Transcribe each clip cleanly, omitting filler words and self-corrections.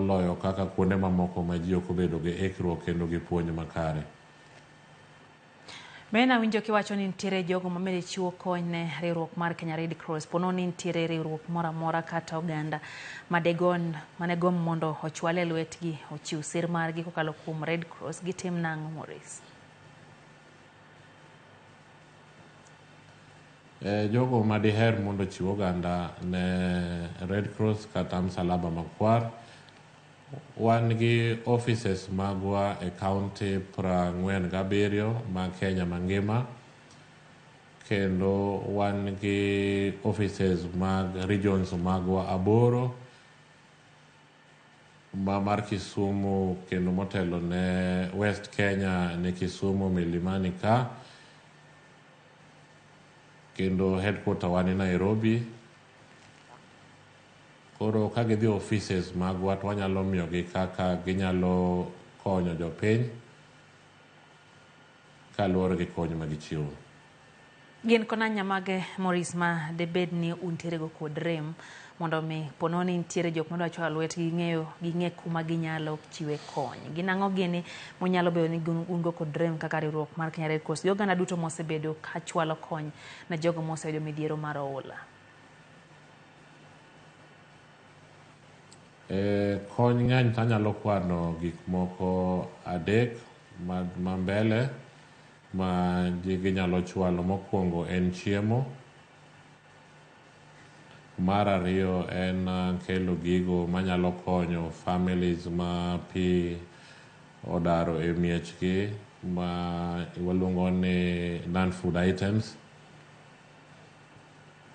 Moloyo kaka kuonde mamoko ma ji ok obedo gi ikruok kendo gi puonj makare. Bende nawinjo kiwacho ni nitiere jogo ma bende chiwo kony ne riwruok mar Kenya Red Cross. Po nono ni nitiere riwruok moro amora kata oganda madegon mane gomb mondo ochwal e lwetgi ochiw sir margi kokalo kuom Red Cross, gitim nang'o Maurice? Jogo madiher mondo ochiw oganda ne Red Cross kata Msalaba Makwar, wan gi offices magwa e county 47 ma Kenya mangima, kendo wan gi offices mag regions magwa aboro ma mar Kisumu kendo motelo ne West Kenya ne Kisumu Milimani ka, kendo headquarter wa ni Nairobi. Koro ka gidhi offices magwa to wanyalo miyogi kaka ginyalo konyo jopiny kaluwore gi kony ma gichiwo. Gin konanya mage Maurice ma debed ni untiere go kod rem mondo mi pono ni nitiere jok madwa chwalo lwetgi ging'eyo ging'e kuma ginyalo chiwe kony. Gin ang'o gini munyalo bedo ni un go kod rem kaka riwruok mar Kenya Red Cross gi oganda duto mosebedo ka chwalo kony ne jogo moseyudo midhiero mar oula? Kony ng'eny to anyalo kwano gik moko adek ma mbele ma ginyalo chwalo. Mokwongo en chiemo. Mar ariyo en kelo gigo manyalo konyo families ma pi odaro e miechgi ma waluongo ni non-food items.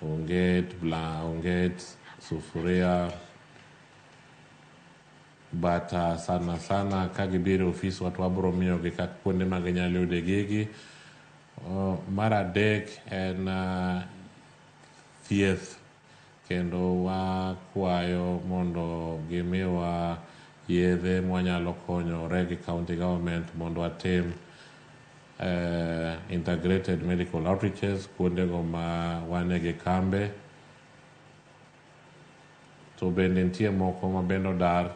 Onget, onget, sufuria, but sana sana ka gibiro e ofiswa to wabiro miyogi kaka kuonde ma ginyalo yude gigi. Mar adek en thieth, kendo wakwayo mondo gimiwa yedhe mwanyalo konyore gi county government mondo watim integrated medical outreaches kuondego ma wane gi kambe. To bende nitie moko ma bende odar,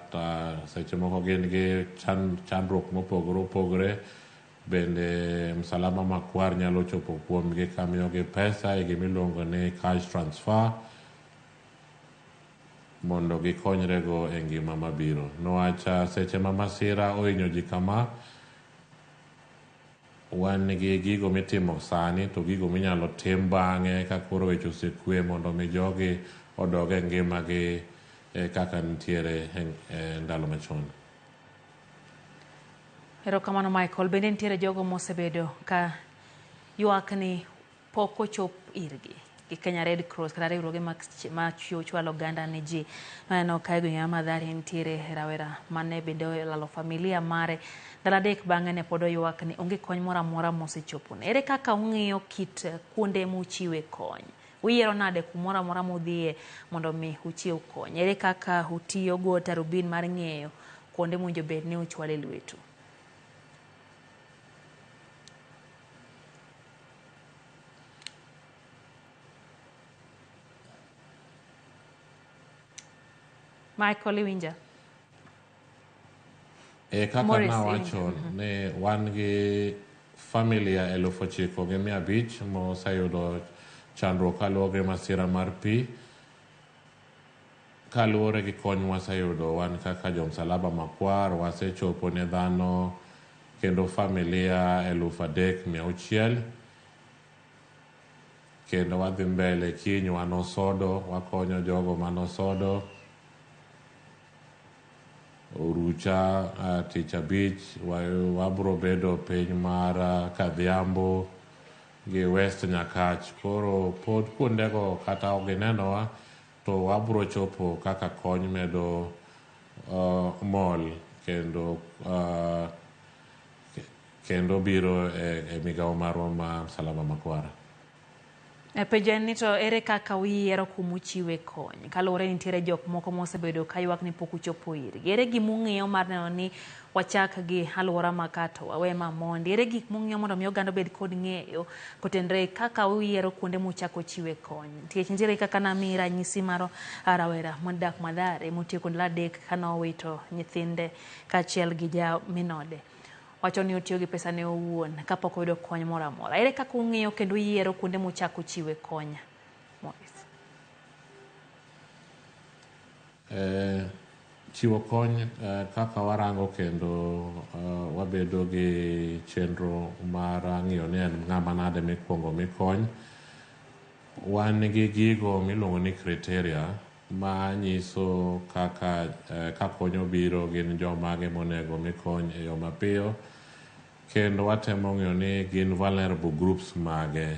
seche moko gin gi chandruok mopogore opogore. Bende Msalaba Makwar nyalo chopo kuomgi ka miyogi pesa e gimiluongo ni cash transfer mondo gikonyrego e ngima mabiro. Niwach seche ma masira ohinyo ji kama, wan gi gigo mitimo sani to gigo minyalo tim bang'e ka koro weche osekwe mondo mi jogi odog e ngimagi kaka nitiere e ndalo machon. Erokamano Michael. Bende nitiere jogo mosebedo ka ywak ni pok ochop irgi gi Kenya Red Cross kata riwruoge ma chwalo oganda ne ji. Naneno ka e gwenge ma Mathare nitiere rawera mane bende olalo familia mare. Ndalo adek bang'e ne pod oywak ni onge kony moro amora mosechopone. Ere kaka ung'iyo kit kuonde muchiwe kony? Uyiero nade kumoro amora mudhiye mondo mi uchiw kony? Ere kaka utiyo go tarubin mar ng'eyo kuonde mowinjo bed ni uchwale lwetu? Michael, iwinja? Kaka Maurice, nawacho ni wan gi familia 9,500 moseyudo chandruok kaluwore gi masira mar pi. Kaluwore gi kony mwaseyudo wan kaka jo Msalaba Makwar, wasechopo ne dhano kendo familia 3,600, kendo wadhi mbele. Kiny wan Osodo, wakonyo jogo man Osodo. Orucha tich abich wabro bedo piny mar Kadhiambo gi West Nyakach. Koro pod kuondego kata ok ginenowa to wabro chopo kaka kony medo mol kendo biro e migawo marwa ma Msalaba Makwar. Penjo en ni to ere kaka uyiero kumuchiwe kony? Kaluwore ni nitiere jok moko mosebedo ka ywak ni pok uchopo irgi. Ere gimung'iyo mar neno ni wachak gi alwora ma ka to wawe ma mondi? Ere gik mung'iyo mondo mi oganda obed kod ng'eyo kotenre kaka uyiero kuonde muchako chiwe kony? Nikech nitiere kaka namiyi ranyisi mar rawera modak Mathare motieko ndalo 3 kanowito nyithinde kaachiel gi ja minode. Wacho ni otiyo gi pesa ne owuon kapok oyudo kony moro amora. Ere kaka ung'iyo kendo uyiero kuonde muchako chiwe kony? Maurice. Chiwo kony kaka warango kendo wabedo gi chenro mar ng'iyo ni en ng'ama nade mikuongo mikony. Wan gi gigo miluongo ni criteria ma nyiso kaka ka kony obiro gin jomage monego mikony e yo mapiyo, kendo watemo ng'iyo ni gin vulnerable groups mage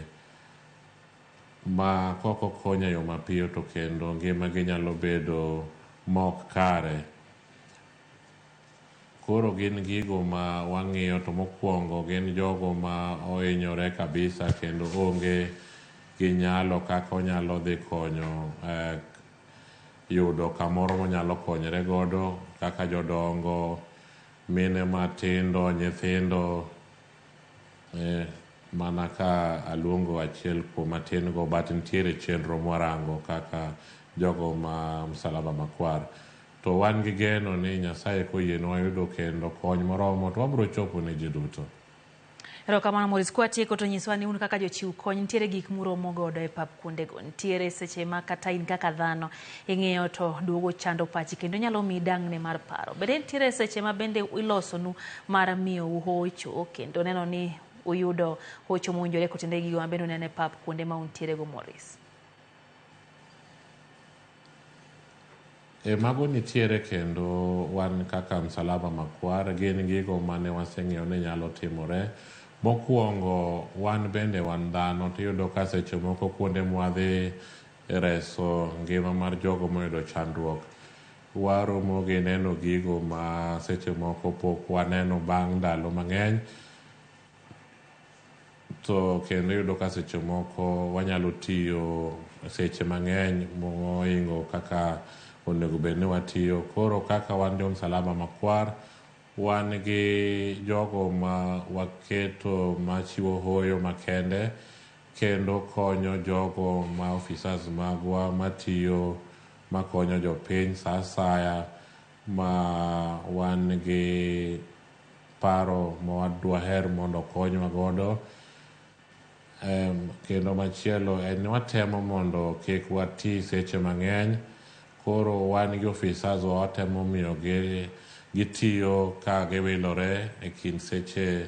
ma kok okony e yo mapiyo to kendo ngimagi nyalo bedo mok kare. Koro gin gigo ma wang'iyo to mokwongo gin jogo ma ohinyore kabisa kendo onge gi nyalo kaka onyalo dhi konyo yudo kamoro monyalo konyre godo kaka jodongo, mine matindo, nyithindo, mana ka aluongo achiel kuom matin go, but nitiere chenro mwarango kaka jogo ma Msalaba Makwar. To wan gi geno ni Nyasaye koyienwa yudo kendo kony moromo to wabiro chopo ne ji duto. Erokamano Maurice, kwatieko to nyiswa ni un kaka jochiw kony nitiere gik muromo godo e pap kuondego. Nitiere seche ma kata in kaka dhano ing'iyo to duogo chando pachi kendo nyalo miyi dang'ni mar paro. Bende nitiere seche ma bende ilosonu mar miyou hocho kendo neno ni uyudo hocho mowinjore kotenore gi gigo ma bende uneno e pap kuonde ma untiere go Maurice. Mago nitiere kendo wan kaka Msalaba Makwar gin gigo mane waseng'iyo ni nyalo timore. Mokwongo wan bende wan dhano tiyudo ka seche moko kuonde mwadhi reso ngima mar jogo moyudo chandruok, waromo gi neno gigo ma seche moko pok waneno bang' ndalo mang'eny. To kendo iyudo ka seche moko wanyalo tiyo seche mang'eny mohingo kaka onego bed ni watiyo. Koro kaka wan jo Msalaba Makwar, wan gi jogo ma waketo machiwo hoyo makende kendo konyo jogo ma officers magwa matiyo makonyo jopiny sa asaya ma wan gi paro ma dwaher mondo okonywa godo. Kendo machielo en ni watemo mondo kik wati seche mang'eny. Koro wan gi officers wa watemo miyogi gitiyo ka giwilore e kind seche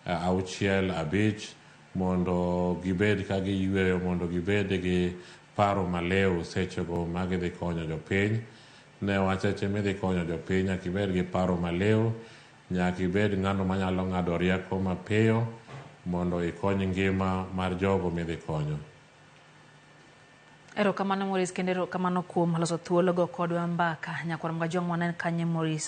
6 5 mondo gibed ka giyweyo, mondo gibed gi paro maliw sechego ma gidhi konyo jopiny. Newach seche midhi konyo jopiny nyaka ibed gi paro maliw, nyaka ibed ng'ano manyalo ng'ado rieko mapiyo mondo ikony ngima mar jogo midhi konyo. Erokamano Maurice, kendo erokamano kuom loso thuolo go kodwa mbaka. Nyakwar Mgajwang' wanen kanye Maurice.